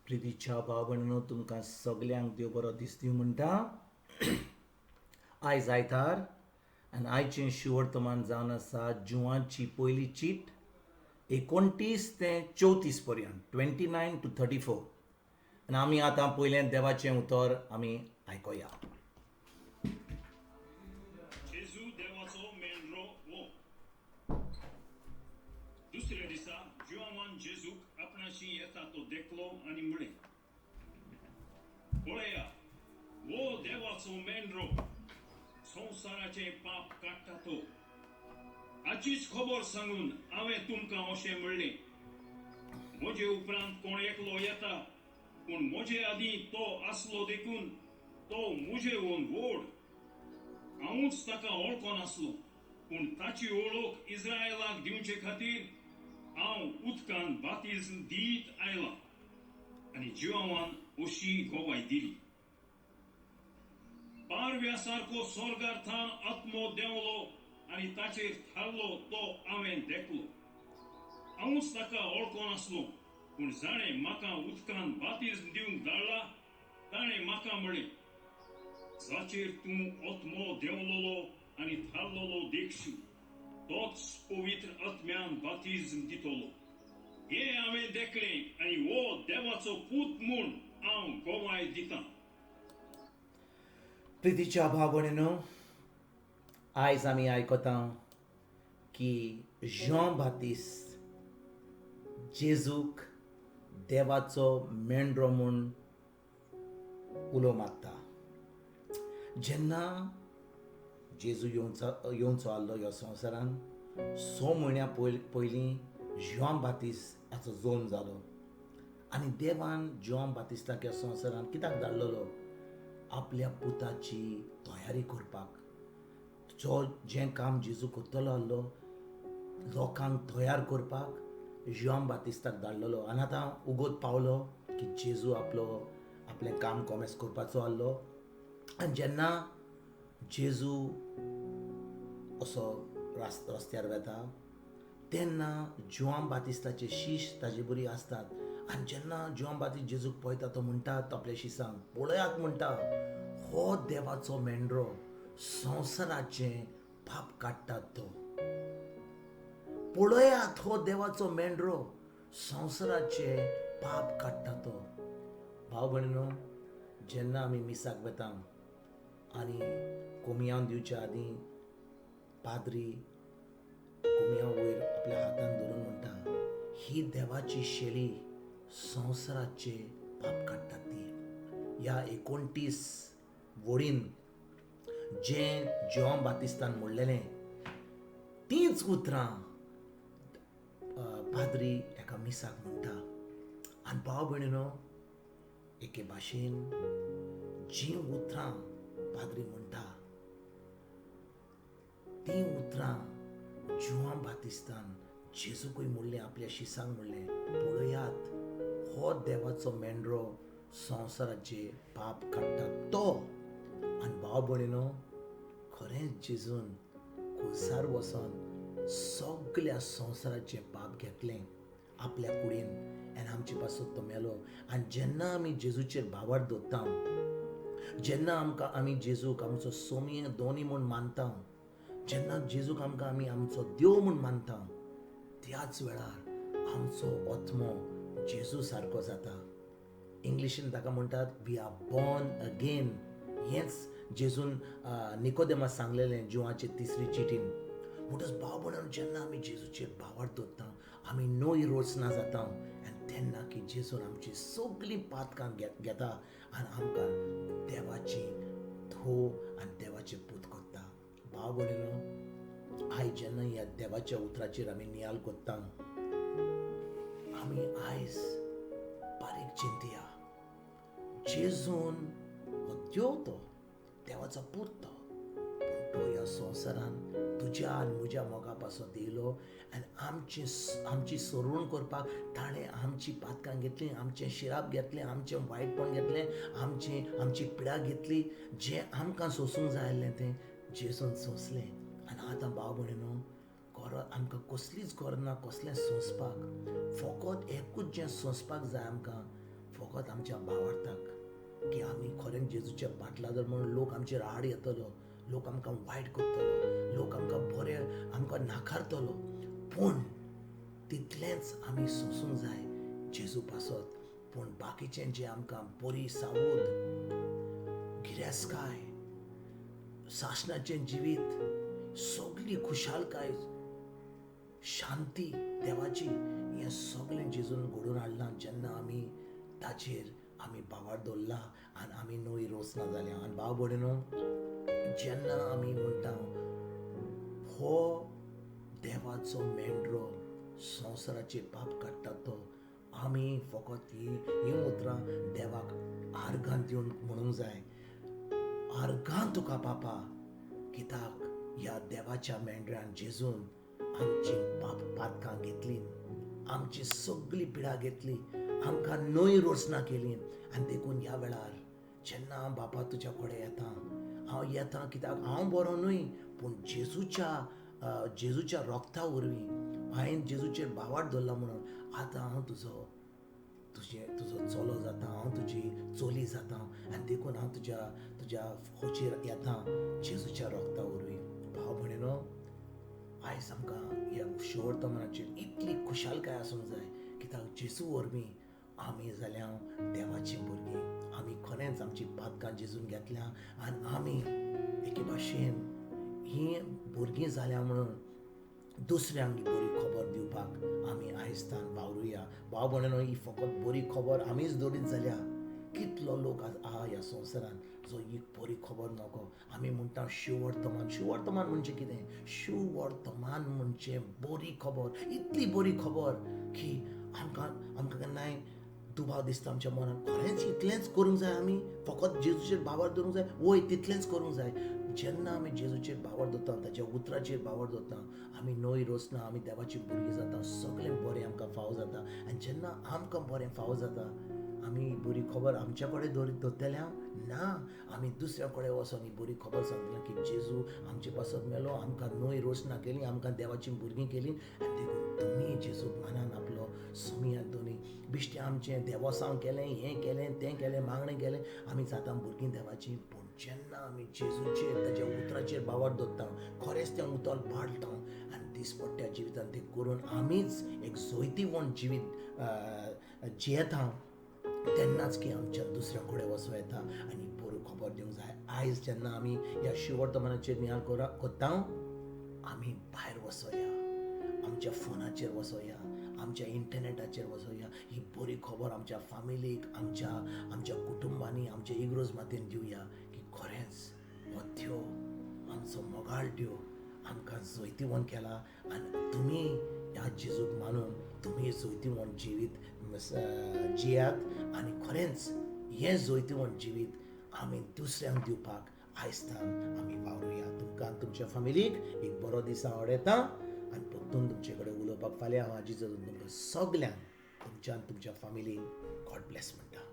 प्रितीच्या भाव भयणीनो, तुमकां सगल्यांक देव बरो दीस दिवं म्हणटा. आयज आयतार आनी आयचें शिवर्तमान जावन आसा जुवांची पयली चीट 29 ते 34 पर्यंत, 29 to 34. आनी आमी आतां पयलें देवाचें उतर आमी आयकोया. जेजू देवाचो मेंढरो हो. दुसऱ्या दिसा जुवांवान जेजूक आपणाशी येता तो देखलो आनी म्हळें, पळया, हो देवाचो मेंढरो, संवसाराचें पाप काडटा तो. हाचीच खबर सांगून हांवें तुमकां अशें म्हणलें, म्हजे उपरांत कोण एकलो येता, पूण म्हजे आदीं तो आसलो देखून तो म्हजेहून व्हड. हांवूच ताका वळखोन आसलो, पूण ताची वळख इस्रायलाक दिवचे खातीर हांव उदकान बातिज्म दीत आयलां. आनी जिवावान अशी गवाय दिली, पारव्या सारको स्वर्गार थावन आत्मो देंवलो आनी ताचेर थारलो तो हांवें देखलो. हांवूच ताका वळखोन आसलो, पूण जाणें म्हाका उदकान बातिज्म दिवंक धाडला ताणें म्हाका म्हळें, जाचेर तूं आत्मो देंवलोलो आनी थारलोलो देखशी, तोच पवित्र आत्म्यान बातिज्म दितलो. हें हांवें देखलें आनी हो देवाचो पूत म्हूण हांव गवाय दितां. प्रितीच्या भाव भयणीनो, आयज आमी आयकता की जॉन बातिस्त जेजूक देवाचो मेंढरो म्हूण उलो मारता. जेन्ना जेजू येवचो येवचो आहलो ह्या संवसारान, 6 म्हयन्या पयलीं जुआंव बातिस्त हाचो जल्म जालो. आनी देवान जुआंव बातिस्ताक ह्या संवसारान कित्याक धाडलेलो? आपल्या पुताची तयारी करपाक. जो जें काम जेजू करतलो आहलो, लोकांक तयार करपाक जुआंव बातिस्ताक धाडलेलो. आनी आतां उगोत पावलो की जेजू आपलो आपलें काम कोमेस करपाचो आहलो. आनी जेन्ना जेजू असो रस्त्यार वेता तेन्ना जुआंव बातिस्ताचे शीश ताजे बरी आसतात. आनी जेन्ना जुआंव बातिस्त जेजूक पळयता, तो म्हणटा आपल्या शिसांक, पळयात, म्हणटा, हो देवाचो मेंढरो, संवसाराचें पाप काडटात तो. पळयात, हो देवाचो मेंढरो, संवसाराचें पाप काडटा तो. भाव भयणीनो, जेन्ना आमी मिसाक वेता आनी कोमियांव दिवच्या आदीं पाद्री कोमियांव वयर आपल्या हातान धरून म्हणटा, ही देवाची शेली, संवसाराचे पाप काडटात ती. ह्या 29 वडीन जें जुआंव बातिस्तान म्हणलेलें, तींच उतरां पाद्री एका मिसाक म्हणटा. आनी भाव भयणीनो, एके भाशेन जीं उतरां पाद्री म्हणटा, तीं उतरां जुआंव बातिस्तान जेजूकूय म्हणलें, आपल्या शिसांक म्हणलें, पळयात, हो देवाचो मेंढरो, संवसाराचे पाप काडटा तो. आनी भाव भयणीनो, खरेंच जेजून कुसार वचोन सगल्या संवसाराचें पाप घेतलें आपल्या कुडीन आनी आमचे पासत तो मेलो. आनी जेन्ना आमी जेजूचेर भावार्थ दवरता, जेन्ना आमकां आमी जेजूक आमचो सोमी दोनी म्हूण मानता, जेन्ना जेजूक आमकां आमी आमचो देव म्हूण मानता, त्याच वेळार आमचो आत्मो जेजू सारको जाता. इंग्लिशीन ताका म्हणटात, we are born again. हेंच जेजून निकोदेमाक सांगलेलें जुवाचे तिसरी चिटीन. म्हणटच भाव भयणांनो, जेन्ना आमी जेजूचेर भावार्थ दवरता, आमी नवी रचना जाता. आनी तेन्ना की जेजून आमची सगळीं पातकां घेता आनी आमकां देवाची धो आनी देवाचे पूत करता. भाव भयणीनो, आयज जेन्ना ह्या देवाच्या उतराचेर आमी नियाल करता, आमी आयज बारीक चिंतया, जेजून हो देव, तो देवाचो पूत तो, पूण तो ह्या संवसारान तुज्या आनी म्हज्या मोगा पासत येयलो आनी आमची आमची सोडवण करपाक ताणें आमची पातकां घेतली, आमचें शिराप घेतलें, आमचें वायटपण घेतलें, आमचें आमची पिडा घेतली. जें आमकां सोंसूंक जाय आसलें तें जेजून सोंसलें. आनी आतां भाव भयणीनो, गरज आमकां कसलीच गरज ना कसलें सोंसपाक. फकत एकूच जें सोंसपाक जाय आमकां, फकत आमच्या भावार्थाक की आमी खरेंच जेजूच्या बाटला जर म्हणून लोक आमचेर आड येतलो, लोक आमकां वायट करतलो, लोक आमकां बरें आमकां नाकारतलो, पूण तितलेंच आमी सोंसूंक जाय जेजू पासत. पूण बाकीचें जें आमकां बरी सावद, गिरेस्तकाय, सासणाचें जिवीत, सगळी खुशालकाय, शांती देवाची, हें सगळें जेजून घडोवन हाडलां जेन्ना आमी ताचेर आमी भावार दवरला आनी आमी नवी रोसना जाल्या. आनी भाव भयणीनो, जेन्ना आमी म्हणटा हो देवाचो मेंढरो संवसाराचे पाप काडटा तो, आमी फकत हीं उतरां देवाक आर्गां दिवन म्हणूंक जाय, आर्गां तुका पापा, कित्याक ह्या देवाच्या मेंढऱ्यान जेजून आमची पाप पातकां घेतली, आमची सगळी पिडा घेतली, आमकां न्हय रोसना केली. आनी देखून ह्या वेळार जेन्ना हांव बापा तुज्या कडेन येता, हांव येता कित्याक हांव बरो न्हय, पूण जेजूच्या रोगता वरवीं हांवें जेजूचेर भावार्थ दवरला म्हणून आतां हांव तुजो चलो जाता, हांव तुजी चली जाता, आनी देखून हांव तुज्या फौजेर येता जेजूच्या रोगता वरवीं. भाव भयणीनो, आयज आमकां ह्या शिवर्तमानाचेर इतली खुशालकाय आसूंक जाय कित्याक जेजू वरवीं आमी जाल्या देवाचीं भुरगीं. आमी खरेंच आमची पातकां जेजून घेतल्या आनी आमी एके भाशेन हीं भुरगीं जाल्या म्हणून दुसऱ्यांक बरी खबर दिवपाक आमी आयज तान वावरुया. भाव भयणीनो, ही फकत बरी खबर आमीच दवरीत जाल्या कितलो लोक आहा ह्या संवसारान जो ही बरी खबर नको. आमी म्हणटा शिवर्तमान. शिवर्तमान म्हणजे कितें? शिवर्तमान म्हणजे बरी खबर, इतली बरी खबर की आमकां आमकां केन्नाय दुबाव दिसता आमच्या मनान, खरेंच इतलेंच करूंक जाय आमी, फकत जेजूचेर भावार्थ दवरूंक जाय? वय, तितलेंच करूंक जाय. जेन्ना आमी जेजूचेर भावार्थ दवरता, ताच्या उतराचेर भावार्थ दवरता, आमी न्हय रोसना, आमी देवाची भुरगीं जाता, सगळें बरें आमकां फावो जाता. आनी जेन्ना आमकां बरें फावो जाता, आमी बरी खबर आमच्या कडेन दवरतल्या ना, आमी दुसऱ्या कडेन वचोन ही बरी खबर सांगतले की जेजू आमचे पासत मेलो, आमकां न्हय रोसना केली, आमकां देवाची भुरगीं केली. आनी देखून तुमी जेजूक मनान आपलो सुमियात दोनी बिश्टें आमचें देवसांव केलें, हें केलें, तें केलें, मागणें केलें, आमी जाता भुरगीं देवाचीं. पूण जेन्ना आमी जेजूचेर ताच्या उतराचेर भावार्थ दवरता, खरेंच तें उतर पाळटा आनी दिसपट्ट्या जिवितान तें करून आमीच एक जैतिवंत जिवीत जियेता, तेन्नाच की आमच्या दुसऱ्या कडेन वचूं येता आनी बरी खबर दिवंक जाय. आयज जेन्ना आमी ह्या शिवर्तमानाचेर नियाळ करता, आमी भायर वचोया, आमच्या फोनाचेर वचोया, आमच्या इंटरनेटाचेर वचोया, ही बरी खबर आमच्या फामिलीक, आमच्या आमच्या कुटुंबांनी, आमच्या इगरोज मातेन दिवया की खरेंच हो देव आमचो मोगाळ देव आमकां जैतिवंत केला आनी तुमी ह्या जेजूक मानून तुमी जैतिवंत जिवीत जियात आनी खरेंच हें जैतिवंत जिवीत आमी दुसऱ्यांक दिवपाक आयज तान आमी वावरुया. तुमकां तुमच्या फामिलीक एक बरो दीस हांव अडयता आनी परतून तुमचे कडेन उलोवपाक फाल्यां हांव आजी जरून तुमकां सगल्यांक, तुमच्या तुमच्या फामिलीक गॉड ब्लेस म्हणटा.